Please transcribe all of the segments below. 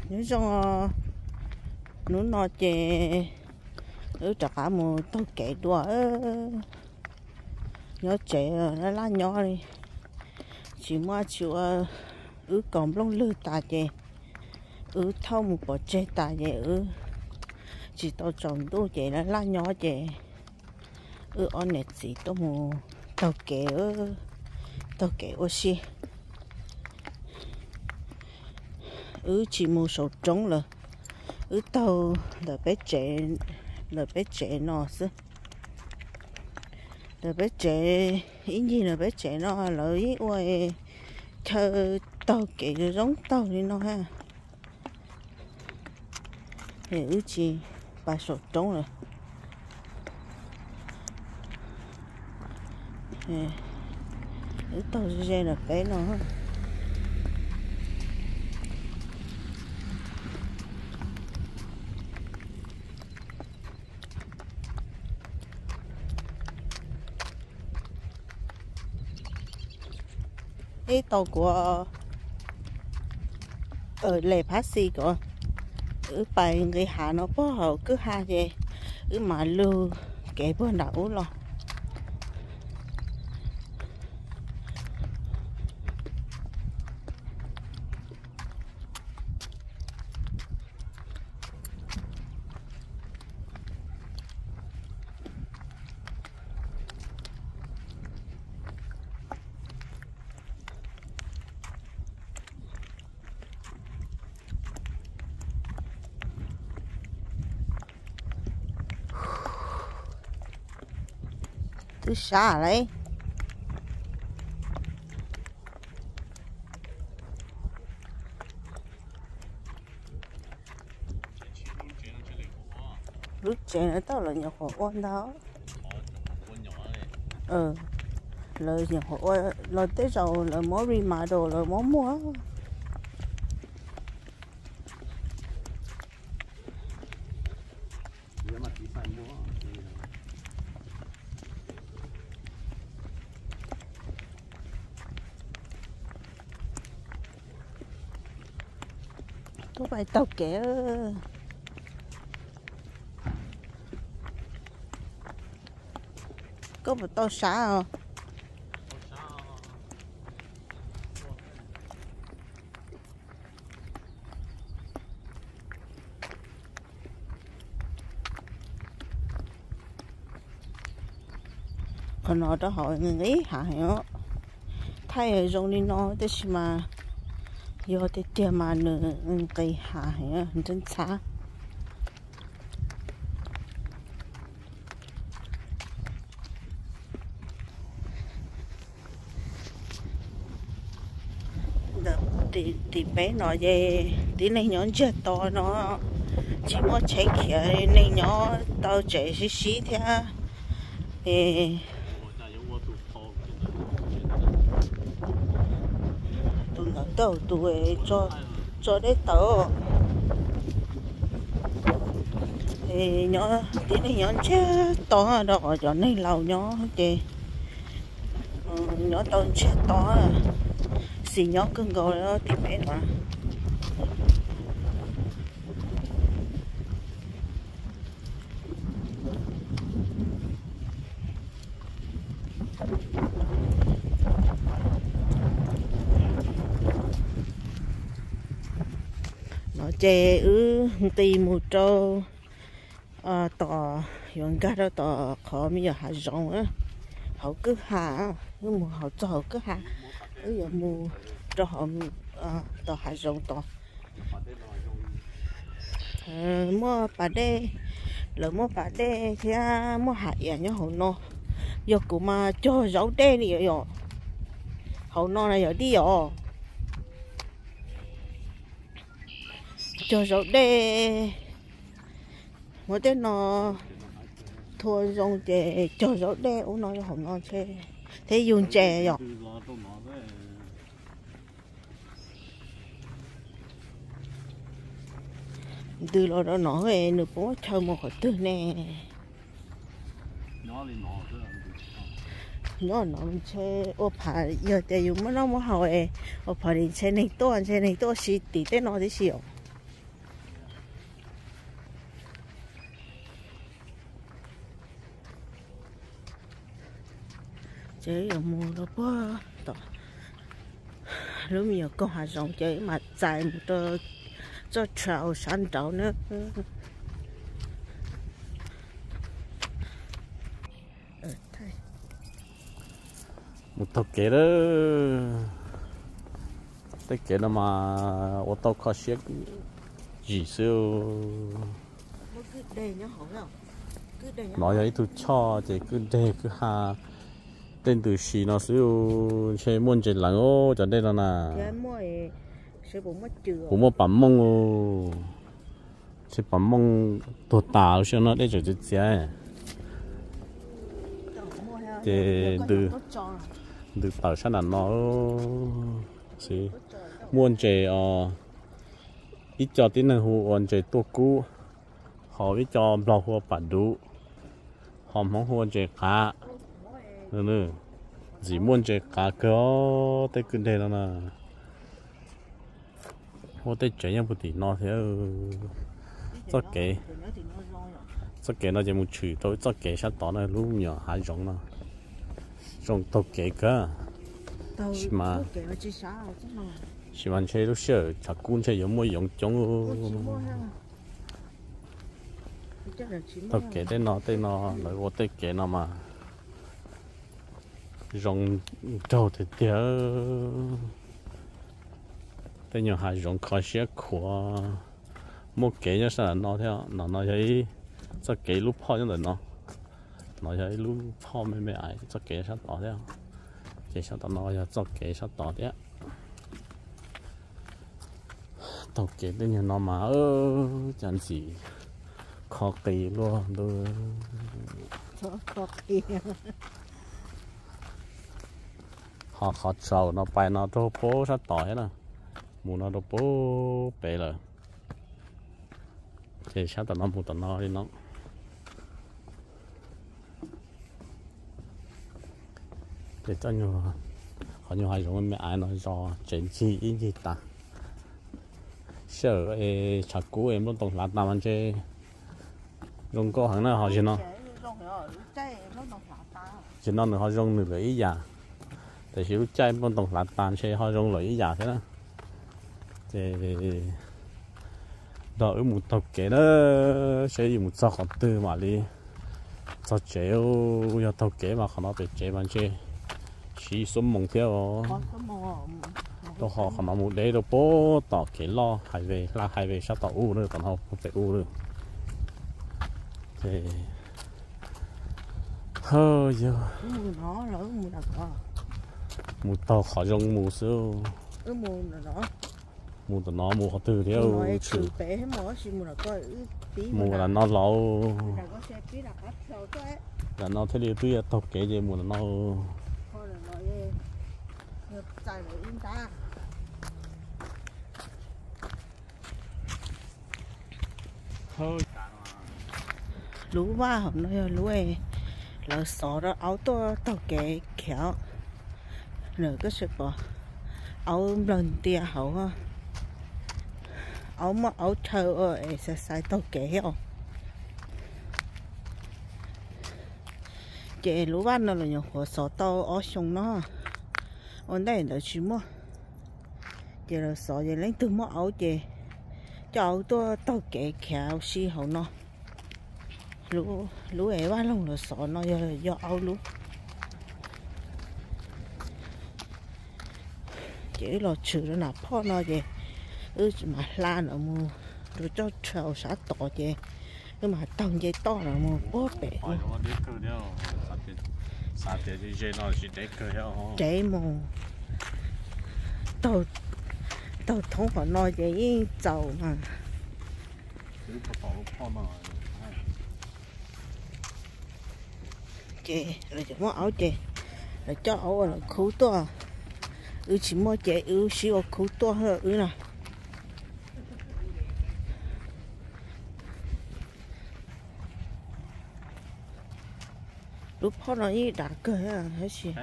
Nyob zoo, hnub no ces wb rov qab mus taug kev dua. Nyob tsev laj laj nyob li, tsis muaj tsis ua, wb kos nplooj lwg tas ces wb thauj mus pov tseg tas ces wb tsis tau tsaus ntuj ces laj laj nyob ces wb ob niam txiv tuaj mus taug kev, taug kev ua si. Wb tsis mus saum roob lawm, wb taug ntawm peb tsev, ntawm peb tsev no xwb. Ntawm peb tsev, ib ncig ntawm peb tsev no lawv yeej ua chaw taug kev zoo taug li no ha. Wb tsis pas saum roob lawm, wb taug ze ze ntawm peb no. Ib tau kuv les phab xi kom wb pais nqis hav no puag hauv kwj ha ces wb mam lug kev puag nram ub los. Twb sab lawm. Lub tsev no tau lawv nyuam qhuav ua ntag. Lawv nyuam qhuav ua los tej zaum lawv muab remodel lawv muab muag. Tuaj pais taug kev. Koj puas tau sab os? Qhov no rau hauv nqis hav heev, thaij zoo li no tab sis mas yog tiag tiag mas nws nqis hav heev, ntxhab ntxhab. Tim peb no ces tib neeg nyob ntsiag to no, tsis muaj tsheb khiav, neeg nyob tau tsev sib sib thiab. Tus ntawd tau tus tso dej tawv. Nyob tib neeg nyob ntsiag to rau qhov cov neeg laus nyob ces nyob tau ntsiag to, xis nyob kawg nkaus li tim peb no. No ces wb nqis mus rau tom, yuav nkag rau tom qhov me nyuam hav zoov, hauv kwj ha, wb mus hauv txog hauv kwj ha, wb yuav mus rau hauv tom hav zoov tod. Muaj pas dej, lawv muaj pas dej thiab muaj hav iav nyob hauv no. Yog kuv mas cog zaub dej li yom. Hauv no na yog dij os. Cog zaub dej, muab tej no thua zoo ces cog zaub dej ub no hauv no thiab yug ntses yom. Ntws los rau no nws puas muaj chaw mus qhov twg ne? Nyob no ntshe ua phav, yog tias yus muaj noj muaj haus es ua phav li ntshe neeg tuaj, ntshe neeg tuaj si tim tej no tib si os. Ces yuav mus rau puag tom lub me nyuam koog hav zoov ces mam txais mus rau txoj trail sab nraud na. Mus taug kev lawm. Tej kev no mas ua tau kho siab zim xwb. No yog ib tug choj ces kwj deg kwj ha, tej ntws si no xwb, ntshe muaj ntses leev cov dej no na. Puas muaj pam mooj? Ntshe pam mooj tuag tas lub sij hawm no dej tseem txias txias. Ces ntws tawm sab nram no xwb. Muaj ntses os, ib co tib neeg hu ua ntses tuaj kub, ho ib co nplog hu ua pam duv, ho hmoob hu ua ntses qav. Ntxim muaj ntses qav kawg os, tej kwj deg no na. Ua tej tsev nyob puag tim no thiab. Txoj kev, txoj kev no ces mus tshwm rau ib txoj kev sab tod na, lub me nyuam hav zoov no. Zoo taug kev kawg. Sis mas, sis mas ntshe lub sij hawm tshav kub ntshe yuav muaj yoov coob. Taug kev tej no, tej no lawv ua tej kev no mas zoo nraug tiag tiag. Tej nyuag hav zoov kho siab khuav, muaj kev nyob sab nram no thiab. Nram no yog ib txoj kev lub phoj nyob ntawm no. No yog ib lub phoj me me aiv, txoj kev sab tod thiab. Ces sab tom no yog txoj kev sab tod thiab. Taug kev tej nyuag no mas cas ntxim kho qis luaj ntuj. Ho qhov tsaus no pais no rau puag sab tod thiab na, mus no rau puag pem lawm. Ces sab tom no mus tom no li no. Ces qhov nyuag hav zoov me me aiv no zos tsev ncig ib ncig tas. Sij hawm tshav kub es nplooj toos hlav tas mas ntshe zoo nkauj heev na ho zim no. Zim no nws ho zoo nws lawm ib yam, tiam sis lub caij nplooj toos hlav tas ntshe ho zoo lawm ib yam thiab na. Ces nrog wb mus taug kev na, seb yuav mus txog qhov twg mam li txog tsev. Yog taug kev mas qhov no pem tsev mas ntshe siv xuab moos thiab os. Rau qhov qhov no mus deb rau puag tom kev loj highway, hla highway sab tom ub na, tom no puag pem ub lawm. Ces yog mus taug qhov zoo mus xwb. Mus tom no mus qhov twg thiab tshwm? Mus lam no los. Lam no thiaj li twb yog taug kev ces mus lam no. Lub vaj hauv no yog lub lawv xov rau aub tuaj taug kev khiav. Lawm koj tsis pom aub nplawg ntia hauv. Aub muaj aub chaw ua exercise taug kev thiab. Ces lub vaj no lawv nyuam qhuav xov tau ob xyoo no, ua ntej ntawd tsis muaj. Ces lawv xov ces leej twg muaj aub ces coj aub tuaj taug kev khiav ua si hauv no. Lub es vaj loog lawv xov no yog, yog aub lub. Ces wb los tshwm rau nram phoj no ces wb mam hla ntawd mus rau txoj trail sab tod ces wb mam taug nce toj no mus puag pem. Dev mus taug thoob qhov no ces yeej txaus mas. Ces lawv cov muaj aub ces lawv coj aub ua lawv khub tuaj. Wb tsis muaj ces wb sib ua khub tuaj wb na. Lub phoj no yeej dav kawg tab sis,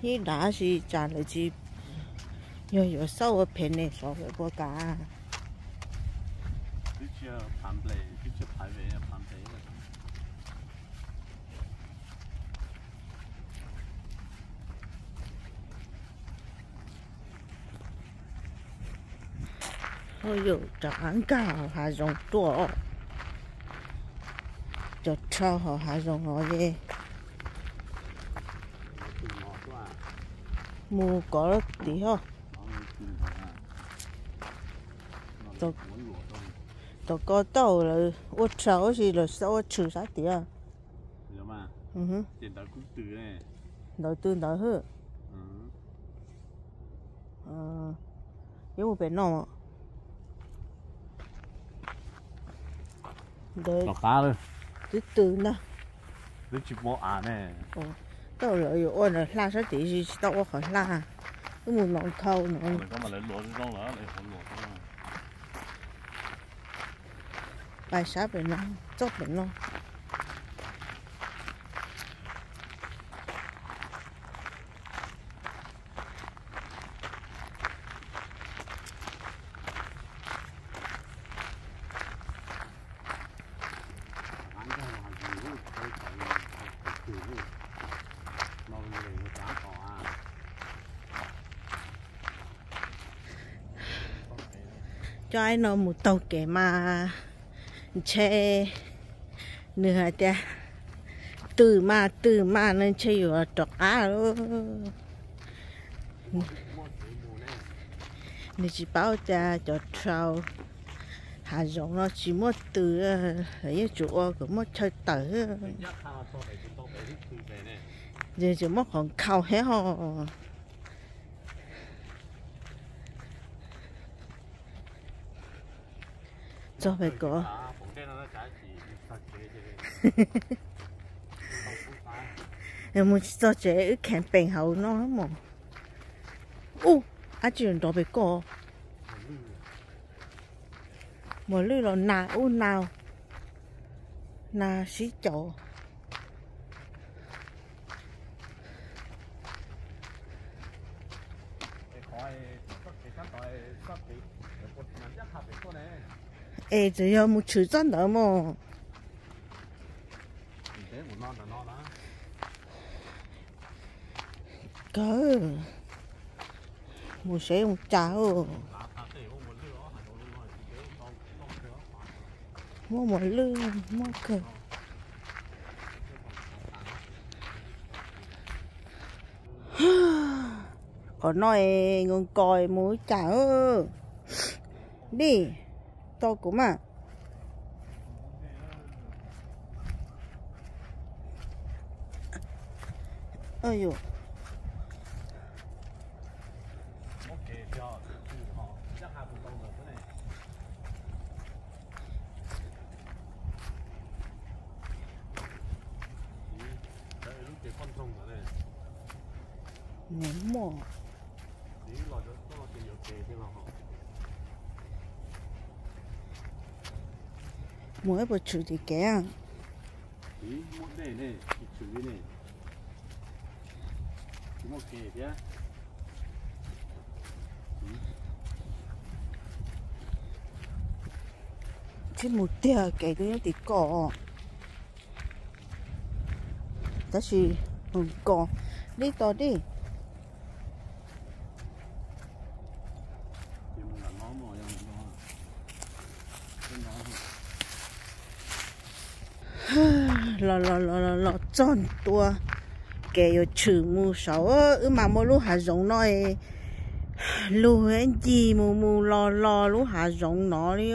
yeej dav tab sis tsam lawv tsis, yog yuav xauj ua phem ne sov lawm puas kam. Twb tsis, twb tsis phav ve, phav ntev. Ua yus rov qab nkag hav zoov tuaj, cov rau hauv hav zoov no es mus kov tim ho. Tom ko tau lawv ua rau tab sis lawv ua tshwm sab tiag. Ntawd tw ntawd hwb. Yuav mus pem no. Ntawd twb tw ntag. Tau lawv yuav ua ntawd hla sab tid tsis tau ua qhov hla. Wb mus no khau no. Pais sab pem no, txoj pem no. Coj ib no mus taug kev mas ntshe nws hais tias tw mas tw mas nws ntshe yuav rov qab. Nws tsis paub tias cov rau hav zoov no tsis muaj tw, lawv yeej tsuas ua kom muaj chaw tawm. Tsis muaj qhov nkhaus thiab ho. Txog pem ko, mus tsis txog tsev wb camping hauv no mos. Ub, ab tsi nrov pem ko. Muas lwj los nas ub nas, nas sib caum. Es txawm yog mus tshwm txoj ntawd mos. Kawg, mus seb mus cas. Muaj muas lwj muaj kawg. Qhov no es nkaus nkaus mus cas. Dij, tau kuv mas. Nws muaj. Mus ib puas tshwm tim kev. Tsis mus tiag kev twb nyob tim ko. Tab sis mus ko dib to dib. Los los los los txog ntua kev yuav tshwm mus saud, wb mas muaj lub hav zoov no lug ncig mus mus los los lub hav zoov no li.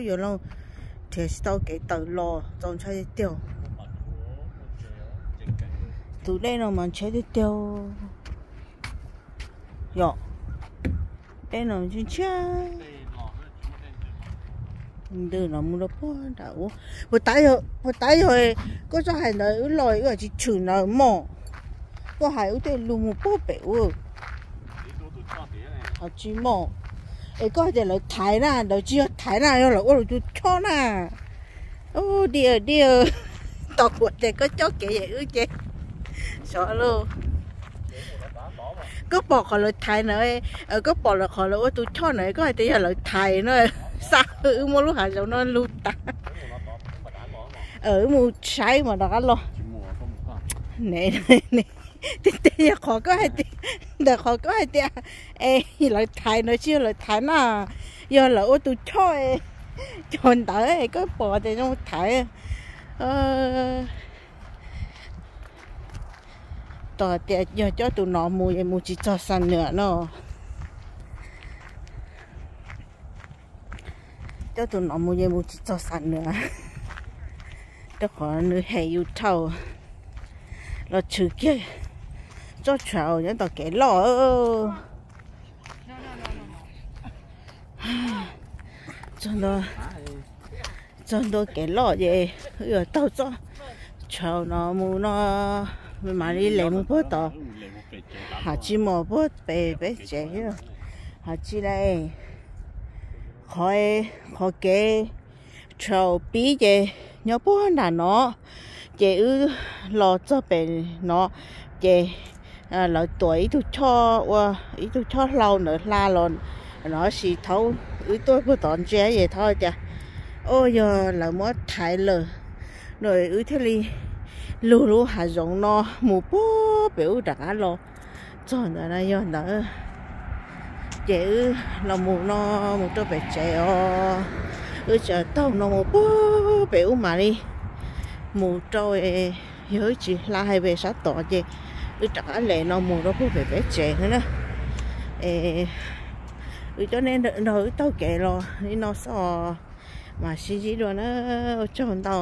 Yuav los nrhiav tsis tau kev tawm los txaus ntshai tiag tiag. Tus dej no mas ntshai tiag tiag. Yom, dej no ntshiab ntshiab. Ntws no mus rau puag nram ub. Puas tab yog, puas tab yog koj txoj hais ntawd wb los wb tsis tshwm ntawd mog. Koj hais wb thiaj lug mus puag pem ub. Ho tsis mog. Es koj hais tias lawv thaiv na, lawv tsis yog thaiv na, yog lawv ua lawv tus choj na. Ub, dij dij, tau kuv tias koj coj kev yam wb ces sov lauj. Koj pom qhov lawv thaiv na, koj pom lawv qhov lawv ua tus choj na, koj hais tias yog lawv thaiv na, xav wb muab lub hav zoov no lug tas. Wb mus saib mas rov qab los. Tej tej yog qhov koj hais tias, ntawm qhov koj hais tias es lawv thaiv na, tsis yog lawv thaiv na. Yog lawv ua tus choj, cov ntawd koj pom tias zoo thaiv. Tos tias yog coj tus no mus es mus tsis txog Xam Nuam no. Coj tus no mus es mus tsis txog Xam Nuam, rau qhov nws hem yus dhau los tshwm kiag tsob tshav nyob tom kev loj. Txog ntua kev loj ces wb yuav taug tsob tshav no mus no, mam li les mus puag tod. Hais tsis mus puag pem peb tsev, hais tsis li. Qhov, qhov kev tshav pib ces nyob puag nram no, ces wb los txog pem no, ces lawv tuam ib tug choj ua, ib tug choj hlau ntawd hla los no, tab sis thaum wb tuaj puag tod ntsia ces thaum tias, o, yog lawv muab thaiv lawm no, wb thiaj li lug lub hav zoov no mus puag pem ub rov qab los txog ntawd na. Yog ntawd ces wb los mus no, mus rau pem tsev os. Wb tseem taug no mus puag pem ub mam li mus rau, yog wb tsis hla hais pem sab tod ces wb rov qab les no mus rau puag pem peb tsev na. Es wb coj nej nrog wb taug kev los li no xwb os, mam sib ntsib dua na, ua tsaug ntau.